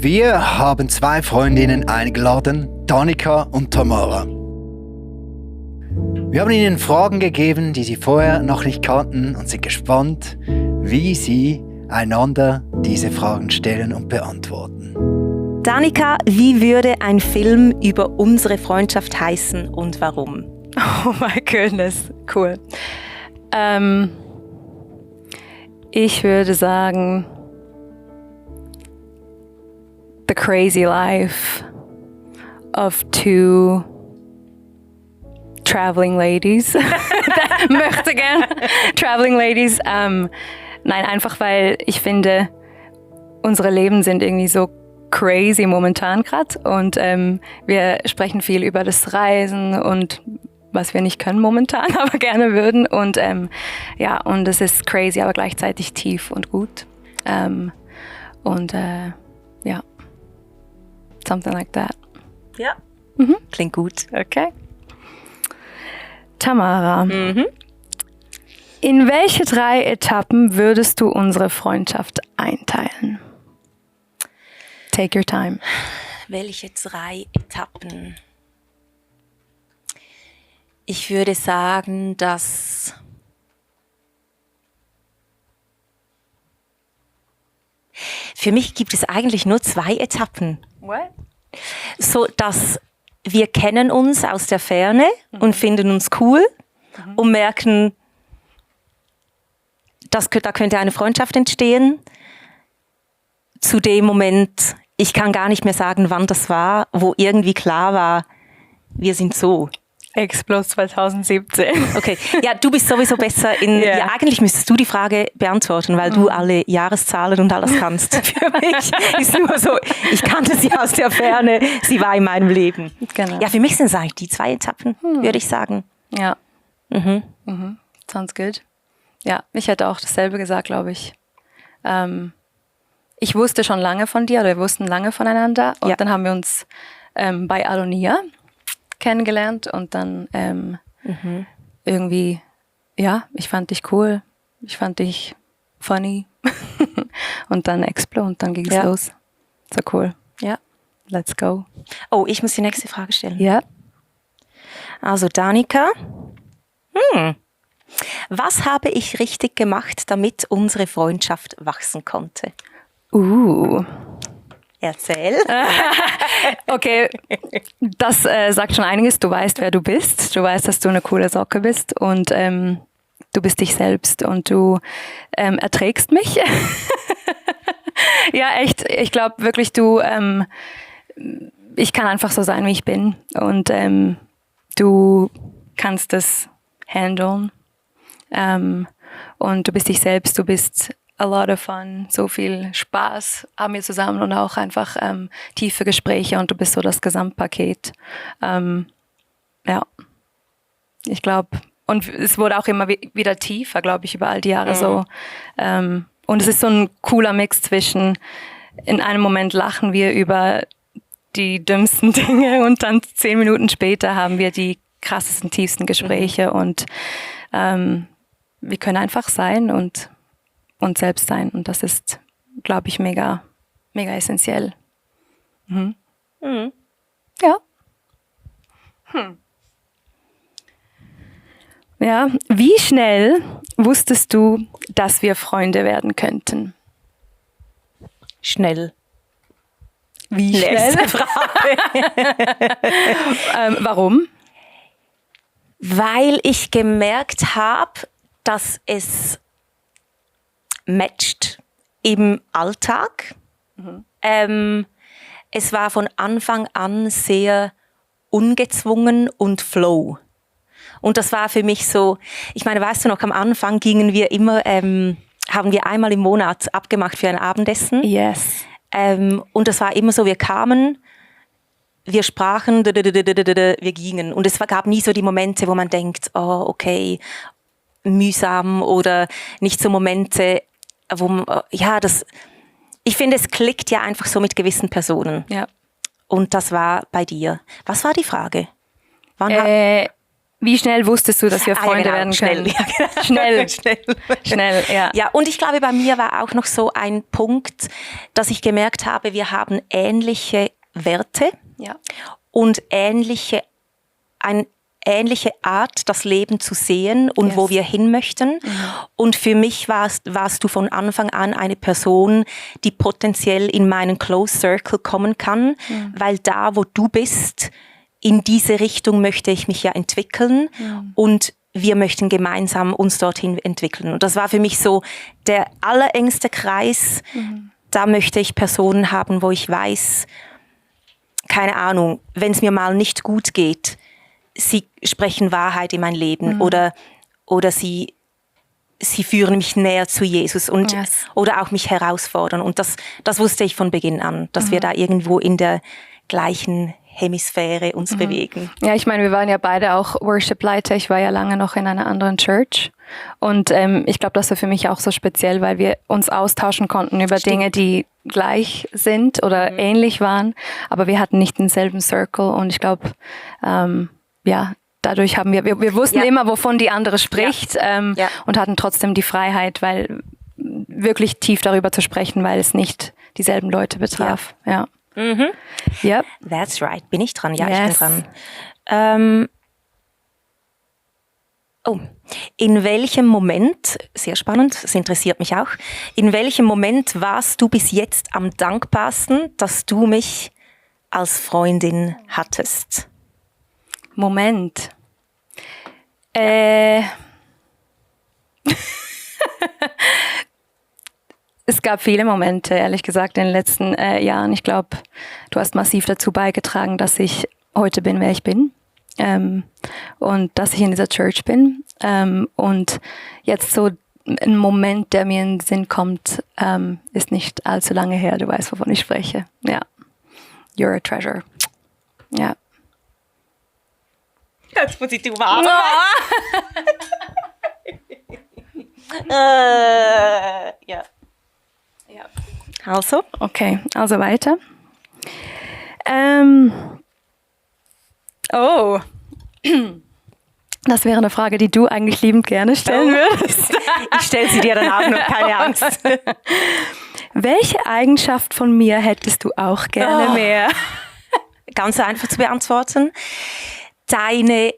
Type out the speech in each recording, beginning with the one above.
Wir haben zwei Freundinnen eingeladen, Danica und Tamara. Wir haben ihnen Fragen gegeben, die sie vorher noch nicht kannten und sind gespannt, wie sie einander diese Fragen stellen und beantworten. Danica, wie würde ein Film über unsere Freundschaft heißen und warum? Oh my goodness, cool. Ich würde sagen, The Crazy Life of Two Traveling Ladies. Möchte gern Traveling Ladies. Nein, einfach weil ich finde, unsere Leben sind irgendwie so crazy momentan gerade und wir sprechen viel über das Reisen und was wir nicht können momentan, aber gerne würden und ja, und es ist crazy, aber gleichzeitig tief und gut ja, something like that. Ja, klingt gut. Okay. Tamara, in welche 3 Etappen würdest du unsere Freundschaft einteilen? Take your time. Welche 3 Etappen? Ich würde sagen, dass für mich gibt es eigentlich nur 2 Etappen. What? So, dass wir kennen uns aus der Ferne und finden uns cool und merken, da könnte eine Freundschaft entstehen. Zu dem Moment, ich kann gar nicht mehr sagen, wann das war, wo irgendwie klar war, wir sind so. X+ 2017. Okay, ja, du bist sowieso besser in... Yeah. Ja, eigentlich müsstest du die Frage beantworten, weil du alle Jahreszahlen und alles kannst. Für mich ist nur so, ich kannte sie aus der Ferne, sie war in meinem Leben. Genau. Ja, für mich sind es eigentlich die 2 Etappen, würde ich sagen. Ja. Sounds good. Ja, ich hätte auch dasselbe gesagt, glaube ich. Ich wusste schon lange von dir, oder wir wussten lange voneinander. Und dann haben wir uns bei Alonia kennengelernt und dann irgendwie, ja, ich fand dich cool, ich fand dich funny und dann Explo und dann ging es los. So cool. Ja. Let's go. Oh, ich muss die nächste Frage stellen. Ja. Also Danica, was habe ich richtig gemacht, damit unsere Freundschaft wachsen konnte? Erzähl. Okay, das sagt schon einiges. Du weißt, wer du bist. Du weißt, dass du eine coole Socke bist und du bist dich selbst und du erträgst mich. Ja, echt. Ich glaube wirklich, ich kann einfach so sein, wie ich bin und du kannst es handeln und du bist dich selbst. Du bist a lot of fun, so viel Spaß haben wir zusammen und auch einfach tiefe Gespräche und du bist so das Gesamtpaket. Ja, ich glaube, und es wurde auch immer wieder tiefer, glaube ich, über all die Jahre so. Und es ist so ein cooler Mix zwischen, in einem Moment lachen wir über die dümmsten Dinge und dann 10 Minuten später haben wir die krassesten, tiefsten Gespräche und wir können einfach sein und uns selbst sein. Und das ist, glaube ich, mega, mega essentiell. Ja. Ja, wie schnell wusstest du, dass wir Freunde werden könnten? Schnell. Wie schnell? Nächste Frage. Warum? Weil ich gemerkt habe, dass es matcht im Alltag. Es war von Anfang an sehr ungezwungen und flow. Und das war für mich so, ich meine, weißt du noch, am Anfang gingen wir immer, haben wir einmal im Monat abgemacht für ein Abendessen. Yes. Und das war immer so, wir kamen, wir sprachen, wir gingen. Und es gab nie so die Momente, wo man denkt, oh, okay, mühsam oder nicht so Momente, wo, ja, ich finde, es klickt ja einfach so mit gewissen Personen. Ja. Und das war bei dir. Was war die Frage? Wie schnell wusstest du, dass wir Freunde werden schnell. können? Ja, genau. Schnell, ja. Ja, und ich glaube, bei mir war auch noch so ein Punkt, dass ich gemerkt habe, wir haben ähnliche Werte Ja. und ähnliche Art, das Leben zu sehen und Yes. wo wir hin möchten. Und für mich warst du von Anfang an eine Person, die potenziell in meinen Close Circle kommen kann, weil da, wo du bist, in diese Richtung möchte ich mich ja entwickeln und wir möchten gemeinsam uns dorthin entwickeln. Und das war für mich so der allerengste Kreis. Da möchte ich Personen haben, wo ich weiß, keine Ahnung, wenn es mir mal nicht gut geht, sie sprechen Wahrheit in mein Leben oder sie führen mich näher zu Jesus und Yes. oder auch mich herausfordern. Und das wusste ich von Beginn an, dass wir da irgendwo in der gleichen Hemisphäre uns bewegen. Ja, ich meine, wir waren ja beide auch Worship-Leiter. Ich war ja lange noch in einer anderen Church. Und ich glaube, das war für mich auch so speziell, weil wir uns austauschen konnten über Dinge, die gleich sind oder ähnlich waren. Aber wir hatten nicht denselben Circle. Und ich glaube, ja, dadurch haben wir wussten immer, wovon die andere spricht und hatten trotzdem die Freiheit, weil wirklich tief darüber zu sprechen, weil es nicht dieselben Leute betraf. Ja. Yep. That's right. Bin ich dran? Ja, Yes. ich bin dran. In welchem Moment, sehr spannend, das interessiert mich auch, in welchem Moment warst du bis jetzt am dankbarsten, dass du mich als Freundin hattest? Moment. Es gab viele Momente, ehrlich gesagt, in den letzten Jahren. Ich glaube, du hast massiv dazu beigetragen, dass ich heute bin, wer ich bin. Und dass ich in dieser Church bin. Und jetzt so ein Moment, der mir in den Sinn kommt, ist nicht allzu lange her. Du weißt, wovon ich spreche. Ja. You're a treasure. Ja. Jetzt muss ich du warten. Ja. Also? Okay, also weiter. Das wäre eine Frage, die du eigentlich liebend gerne stellen würdest. Ich stelle sie dir dann auch noch, keine Angst. Welche Eigenschaft von mir hättest du auch gerne mehr? Ganz einfach zu beantworten. Deine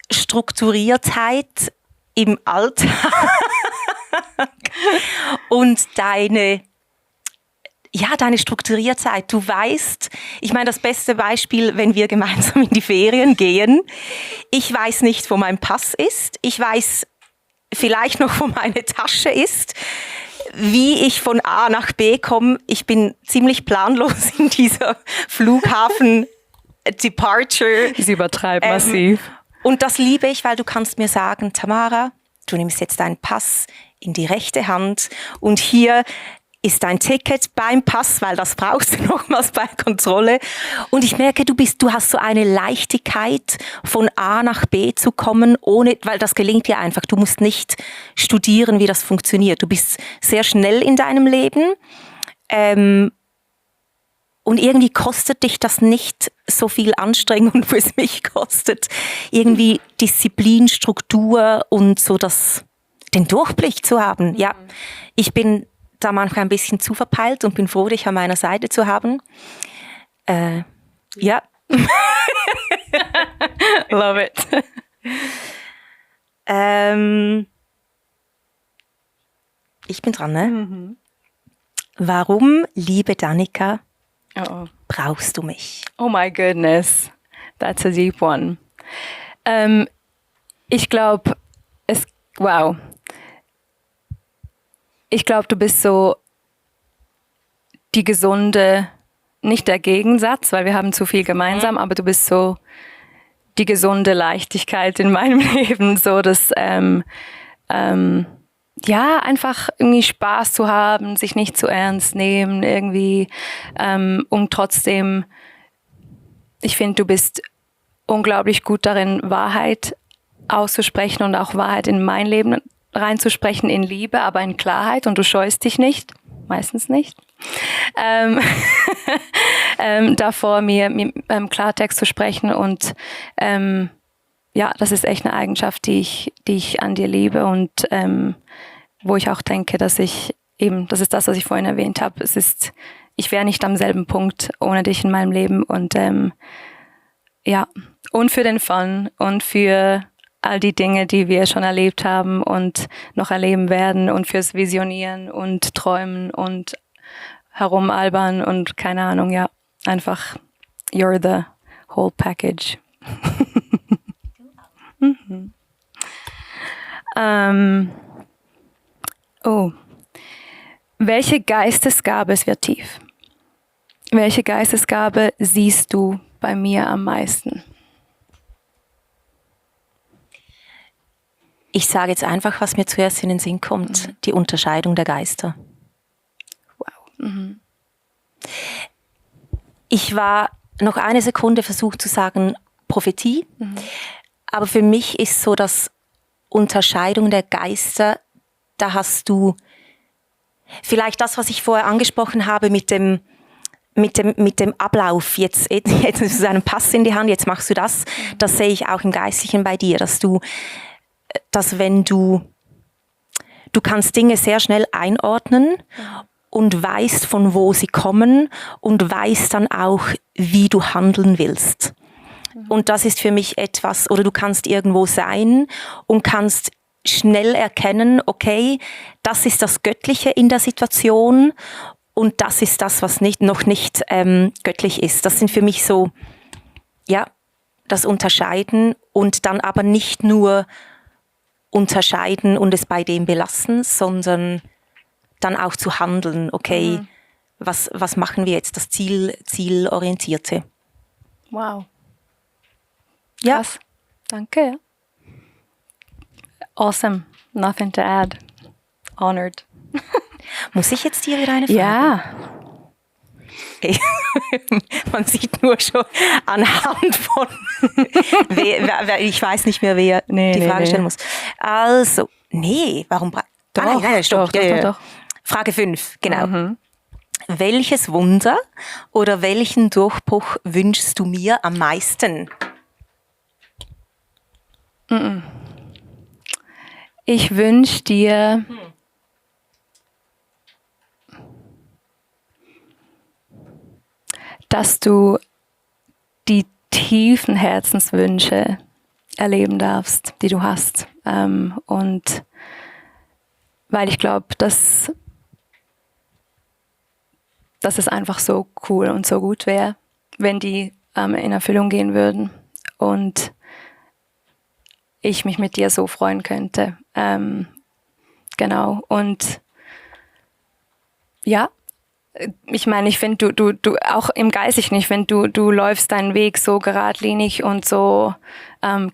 Strukturiertheit im Alltag und deine Strukturiertheit. Du weißt, ich meine, das beste Beispiel, wenn wir gemeinsam in die Ferien gehen, ich weiß nicht, wo mein Pass ist. Ich weiß vielleicht noch, wo meine Tasche ist. Wie ich von A nach B komme, ich bin ziemlich planlos in dieser Flughafen-Departure. Sie übertreibt massiv. Und das liebe ich, weil du kannst mir sagen, Tamara, du nimmst jetzt deinen Pass in die rechte Hand und hier ist dein Ticket beim Pass, weil das brauchst du nochmals bei Kontrolle. Und ich merke, du hast so eine Leichtigkeit, von A nach B zu kommen, weil das gelingt dir einfach. Du musst nicht studieren, wie das funktioniert. Du bist sehr schnell in deinem Leben. Und irgendwie kostet dich das nicht so viel Anstrengung, wie es mich kostet. Irgendwie Disziplin, Struktur und so den Durchblick zu haben. Ja, ich bin da manchmal ein bisschen zu verpeilt und bin froh, dich an meiner Seite zu haben. Ja. Love it. Ich bin dran, ne? Warum, liebe Danica, brauchst du mich? Oh my goodness, that's a deep one. Ich glaube, ich glaube, du bist so die gesunde, nicht der Gegensatz, weil wir haben zu viel gemeinsam, aber du bist so die gesunde Leichtigkeit in meinem Leben, so dass einfach irgendwie Spaß zu haben, sich nicht zu ernst nehmen, irgendwie, um trotzdem, ich finde, du bist unglaublich gut darin, Wahrheit auszusprechen und auch Wahrheit in mein Leben reinzusprechen, in Liebe, aber in Klarheit, und du scheust dich nicht, meistens nicht, davor mir Klartext zu sprechen und ja, das ist echt eine Eigenschaft, die ich an dir liebe und wo ich auch denke, dass ich eben, das ist das, was ich vorhin erwähnt habe, ich wäre nicht am selben Punkt ohne dich in meinem Leben und ja, und für den Fun und für all die Dinge, die wir schon erlebt haben und noch erleben werden und fürs Visionieren und Träumen und herumalbern und keine Ahnung, ja, einfach you're the whole package. Welche Geistesgabe, es wird tief. Welche Geistesgabe siehst du bei mir am meisten? Ich sage jetzt einfach, was mir zuerst in den Sinn kommt, die Unterscheidung der Geister. Wow. Ich war noch eine Sekunde versucht zu sagen Prophetie, aber für mich ist so das Unterscheidung der Geister, da hast du vielleicht das, was ich vorher angesprochen habe mit dem Ablauf. Jetzt ist ein Pass in die Hand, jetzt machst du das. Das sehe ich auch im Geistlichen bei dir, dass wenn du kannst Dinge sehr schnell einordnen und weißt, von wo sie kommen und weißt dann auch, wie du handeln willst. Und das ist für mich etwas, oder du kannst irgendwo sein und kannst schnell erkennen, okay, das ist das Göttliche in der Situation und das ist das, was noch nicht göttlich ist. Das sind für mich so, ja, das Unterscheiden und dann aber nicht nur unterscheiden und es bei dem belassen, sondern dann auch zu handeln, okay, was machen wir jetzt, das Zielorientierte. Wow. Ja. Krass. Danke. Awesome. Nothing to add. Honored. Muss ich jetzt dir wieder eine Frage? Ja. Okay. Man sieht nur schon anhand von, ich weiß nicht mehr, wer die Frage stellen muss. Also, warum? Nein, stopp. Doch. Frage 5, genau. Welches Wunder oder welchen Durchbruch wünschst du mir am meisten? Ich wünsche dir dass du die tiefen Herzenswünsche erleben darfst, die du hast. Und weil ich glaube, dass es einfach so cool und so gut wäre, wenn die in Erfüllung gehen würden. Und ich mich mit dir so freuen könnte. Genau. Und ja, ich meine, ich finde, du auch im Geistlichen, ich finde, du läufst deinen Weg so geradlinig und so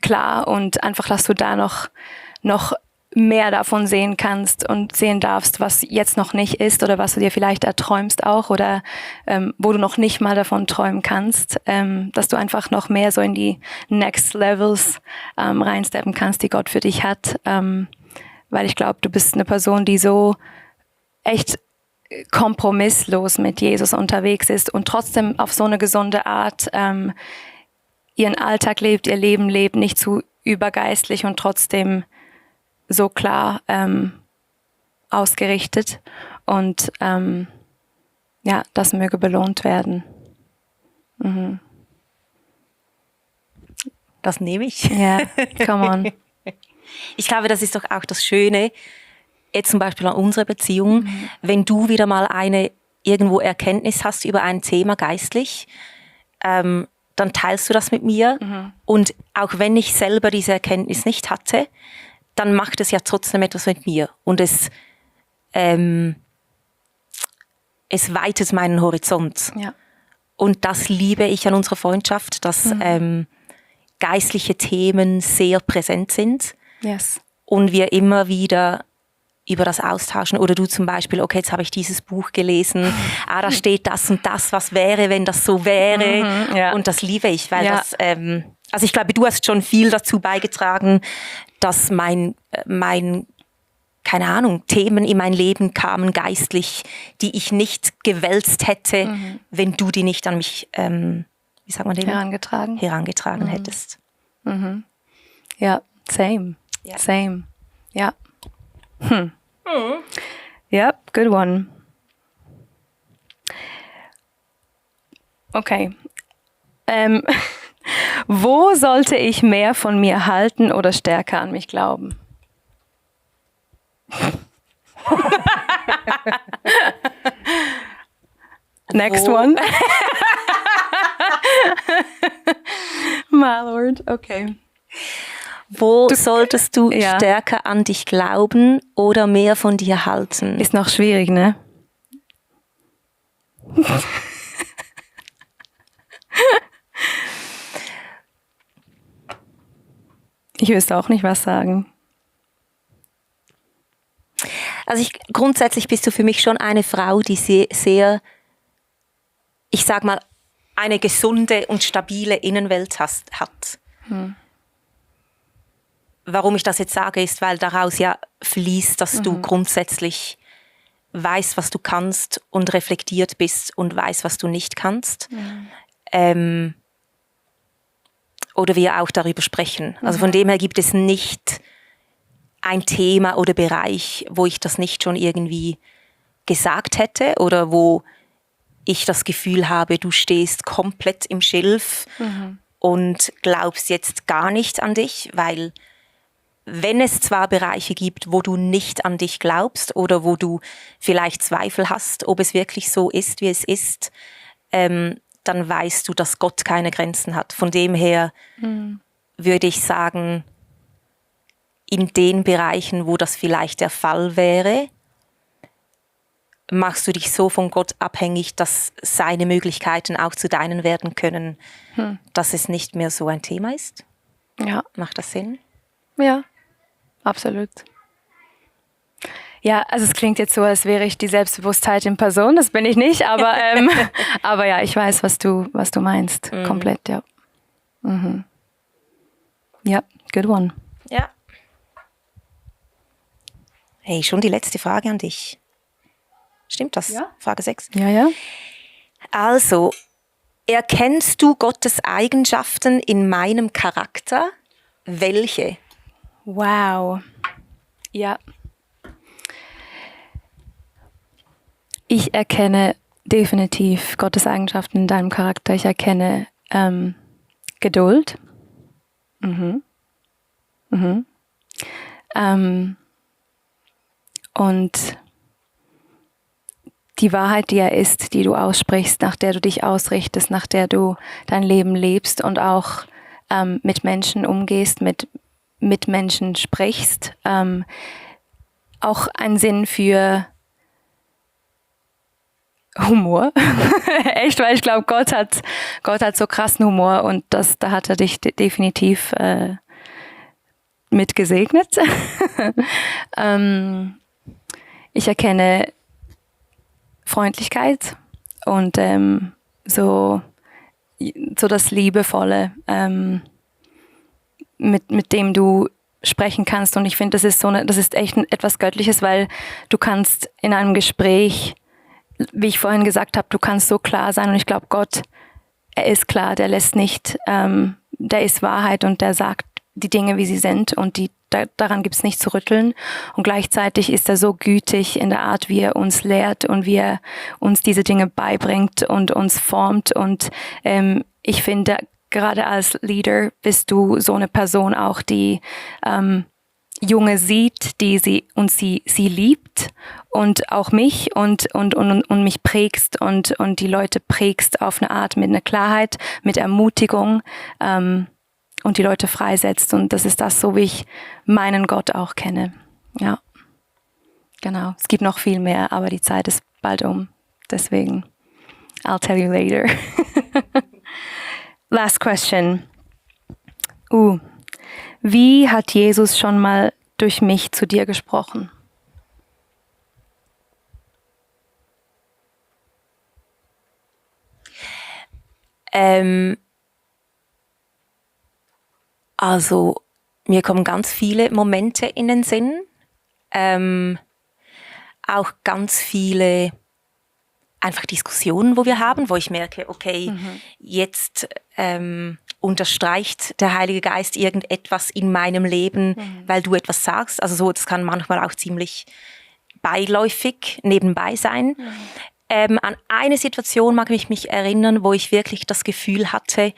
klar und einfach, dass du da noch mehr davon sehen kannst und sehen darfst, was jetzt noch nicht ist oder was du dir vielleicht erträumst auch oder wo du noch nicht mal davon träumen kannst, dass du einfach noch mehr so in die Next Levels reinsteppen kannst, die Gott für dich hat, weil ich glaube, du bist eine Person, die so echt kompromisslos mit Jesus unterwegs ist und trotzdem auf so eine gesunde Art ihren Alltag lebt, ihr Leben lebt, nicht zu übergeistlich und trotzdem so klar ausgerichtet. Und ja, das möge belohnt werden. Das nehme ich. Ja, come on. Ich glaube, das ist doch auch das Schöne, jetzt zum Beispiel an unserer Beziehung, wenn du wieder mal eine irgendwo Erkenntnis hast über ein Thema geistlich, dann teilst du das mit mir. Und auch wenn ich selber diese Erkenntnis nicht hatte, dann macht es ja trotzdem etwas mit mir. Und es weitet meinen Horizont. Ja. Und das liebe ich an unserer Freundschaft, dass geistliche Themen sehr präsent sind. Yes. Und wir immer wieder über das austauschen. Oder du zum Beispiel, okay, jetzt habe ich dieses Buch gelesen, da steht das und das, was wäre, wenn das so wäre. Ja. Und das liebe ich, weil das, also ich glaube, du hast schon viel dazu beigetragen, dass mein keine Ahnung, Themen in mein Leben kamen geistlich, die ich nicht gewälzt hätte, wenn du die nicht an mich, wie sagt man dem? Herangetragen Herangetragen hättest. Ja, same. Ja. Same. Ja. Ja, good one. Okay. Wo sollte ich mehr von mir halten oder stärker an mich glauben? Next one. My Lord, okay. Wo solltest du Ja. stärker an dich glauben oder mehr von dir halten? Ist noch schwierig, ne? Ich wüsste auch nicht, was sagen. Also grundsätzlich bist du für mich schon eine Frau, die sehr, ich sag mal, eine gesunde und stabile Innenwelt hat. Warum ich das jetzt sage, ist, weil daraus ja fließt, dass du grundsätzlich weißt, was du kannst und reflektiert bist und weißt, was du nicht kannst. Oder wir auch darüber sprechen. Also von dem her gibt es nicht ein Thema oder Bereich, wo ich das nicht schon irgendwie gesagt hätte oder wo ich das Gefühl habe, du stehst komplett im Schilf und glaubst jetzt gar nicht an dich, weil wenn es zwar Bereiche gibt, wo du nicht an dich glaubst oder wo du vielleicht Zweifel hast, ob es wirklich so ist, wie es ist, dann weißt du, dass Gott keine Grenzen hat. Von dem her würde ich sagen, in den Bereichen, wo das vielleicht der Fall wäre, machst du dich so von Gott abhängig, dass seine Möglichkeiten auch zu deinen werden können, dass es nicht mehr so ein Thema ist? Ja. Macht das Sinn? Ja, absolut. Ja, also es klingt jetzt so, als wäre ich die Selbstbewusstheit in Person. Das bin ich nicht, aber, aber ja, ich weiß, was du meinst. Komplett, ja. Ja, good one. Ja. Hey, schon die letzte Frage an dich. Stimmt das? Ja. Frage 6. Ja, ja. Also, erkennst du Gottes Eigenschaften in meinem Charakter? Welche? Wow. Ja. Ich erkenne definitiv Gottes Eigenschaften in deinem Charakter. Ich erkenne Geduld. Und die Wahrheit, die er ist, die du aussprichst, nach der du dich ausrichtest, nach der du dein Leben lebst und auch mit Menschen umgehst, mit Menschen sprichst. Auch ein Sinn für Humor. Echt, weil ich glaube, Gott hat so krassen Humor und da hat er dich definitiv mit gesegnet. Ich erkenne Freundlichkeit und so das Liebevolle, mit dem du sprechen kannst. Und ich finde, das ist echt etwas Göttliches, weil du kannst in einem Gespräch, wie ich vorhin gesagt habe, du kannst so klar sein. Und ich glaube, Gott, er ist klar, der lässt nicht, der ist Wahrheit und der sagt die Dinge, wie sie sind und daran gibt es nichts zu rütteln. Und gleichzeitig ist er so gütig in der Art, wie er uns lehrt und wie er uns diese Dinge beibringt und uns formt. Und ich finde, gerade als Leader bist du so eine Person auch, die Junge sieht, die sie liebt und auch mich und mich prägst und die Leute prägst auf eine Art mit einer Klarheit, mit Ermutigung und die Leute freisetzt. Und das ist das, so wie ich meinen Gott auch kenne. Ja, genau. Es gibt noch viel mehr, aber die Zeit ist bald um. Deswegen, I'll tell you later. Last question. Wie hat Jesus schon mal durch mich zu dir gesprochen? Also, mir kommen ganz viele Momente in den Sinn. Auch ganz viele einfach Diskussionen, wo wir haben, wo ich merke, okay, jetzt unterstreicht der Heilige Geist irgendetwas in meinem Leben, weil du etwas sagst. Also so, das kann manchmal auch ziemlich beiläufig nebenbei sein. An eine Situation mag ich mich erinnern, wo ich wirklich das Gefühl hatte,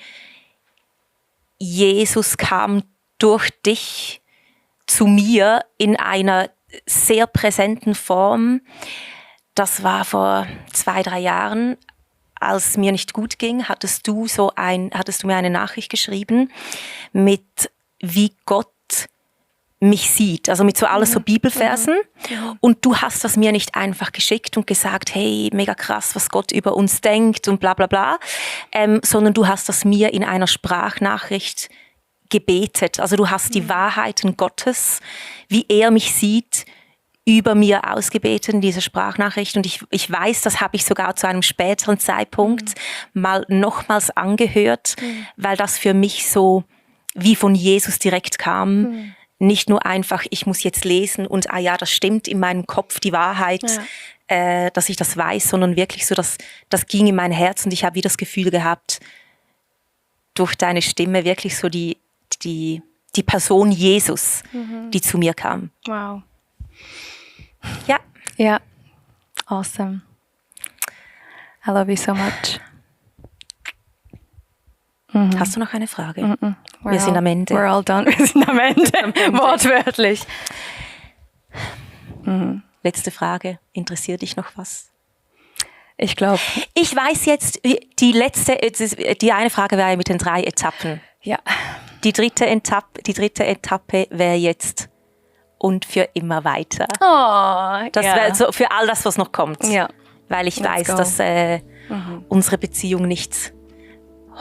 Jesus kam durch dich zu mir in einer sehr präsenten Form. Das war vor 2-3 Jahren, als mir nicht gut ging, hattest du mir eine Nachricht geschrieben mit wie Gott mich sieht, also mit so alles so Bibelversen. Und du hast das mir nicht einfach geschickt und gesagt, hey, mega krass, was Gott über uns denkt und bla bla bla, sondern du hast das mir in einer Sprachnachricht gebetet. Also du hast die Wahrheiten Gottes, wie er mich sieht, über mir ausgebetet in dieser Sprachnachricht. Und ich weiß, das habe ich sogar zu einem späteren Zeitpunkt mal nochmals angehört, weil das für mich so wie von Jesus direkt kam. Nicht nur einfach, ich muss jetzt lesen und ja, das stimmt in meinem Kopf, die Wahrheit, dass ich das weiß, sondern wirklich so, das ging in mein Herz und ich habe wie das Gefühl gehabt, durch deine Stimme wirklich so die Person Jesus, die zu mir kam. Wow. Ja. Ja. Awesome. I love you so much. Hast du noch eine Frage? Wir sind am Ende. We're all done. Wir sind am Ende. Wortwörtlich. Letzte Frage. Interessiert dich noch was? Ich glaube. Ich weiß jetzt, die eine Frage wäre mit den 3 Etappen. Ja. Die dritte Etappe wäre jetzt und für immer weiter. Oh, Das wäre so für all das, was noch kommt. Ja. Weil ich weiß, go. dass unsere Beziehung nicht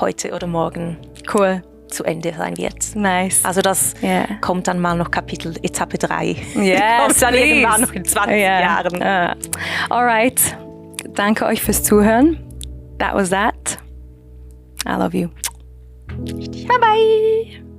heute oder morgen zu Ende sein wird. Nice. Also das kommt dann mal noch Etappe 3. Yes, kommt dann irgendwann noch in 20 Jahren. Alright. Danke euch fürs Zuhören. That was that. I love you. Bye bye.